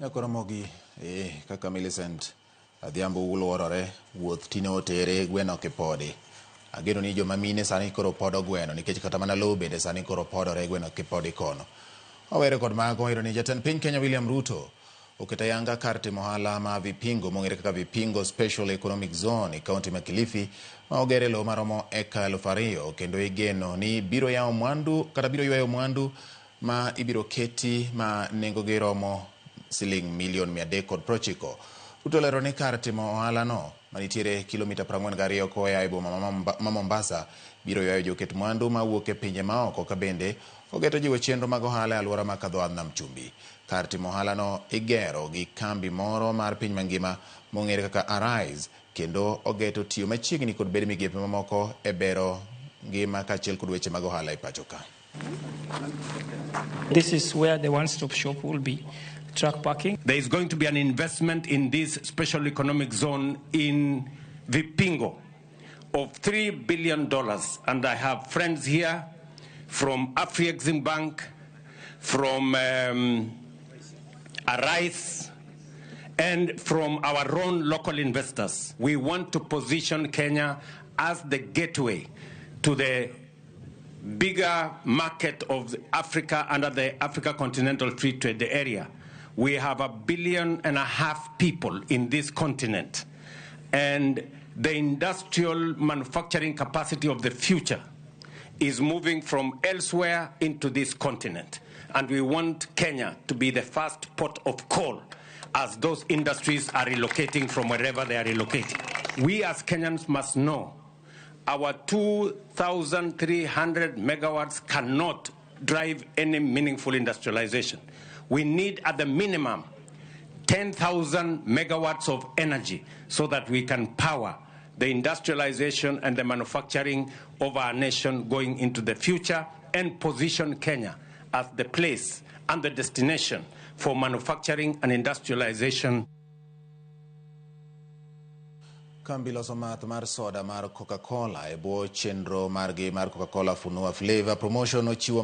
Nyakoromogi kaka Millicent Adhiambo uluorore wuoth tine otere gweno kipodi. Ageno ni joma mine sani koro podo gweno nikech kata mana lowo bende sani koro podore gweno kipodi kono. Wawere kod mago iyudo ni jatend piny Kenya William Ruto oketo ayanga kar timo ohala ma Vipingo mong'ere kaka Vipingo Special Economic Zone e kaunti ma Kilifi ma oger e lowo maromo eka 2000 kendo igeno ni biro yawo mwandu kata biro ywayo mwandu ma ibiro keti ma nengogi romo siling milion 390. Ruto olero ni kar timo ohala no manitiere kilomita 42 koa e boma ma Mombasa biro ywayo joket mwandu mawuok e pinje maoko ka bende ogeto jiwo chenro mag ohala e alwora ma kadho nam chumbi. Kar timo ohala no igero gi kambi moro mar piny mangima mong'ere kaka Arise kendo ogeto tiyo machiegni kod bede migepe mamoko e bero ngima kaachiel kod weche mag ohala e pacho ka. This is where the one-stop shop will be. Truck parking. There is going to be an investment in this special economic zone in Vipingo of $3 billion. And I have friends here from Afri-Exim Bank, from Arise, and from our own local investors. We want to position Kenya as the gateway to the bigger market of Africa under the Africa Continental Free Trade Area. We have 1.5 billion people in this continent, and the industrial manufacturing capacity of the future is moving from elsewhere into this continent. And we want Kenya to be the first port of call as those industries are relocating from wherever they are relocating. We as Kenyans must know our 2,300 megawatts cannot drive any meaningful industrialization. We need at the minimum 10,000 megawatts of energy so that we can power the industrialization and the manufacturing of our nation going into the future and position Kenya as the place and the destination for manufacturing and industrialization. Kambi loso math mar soda mar Coca-Cola e bwo chenro margi mar Coca-Cola Funua Flavor Promotion ochiwo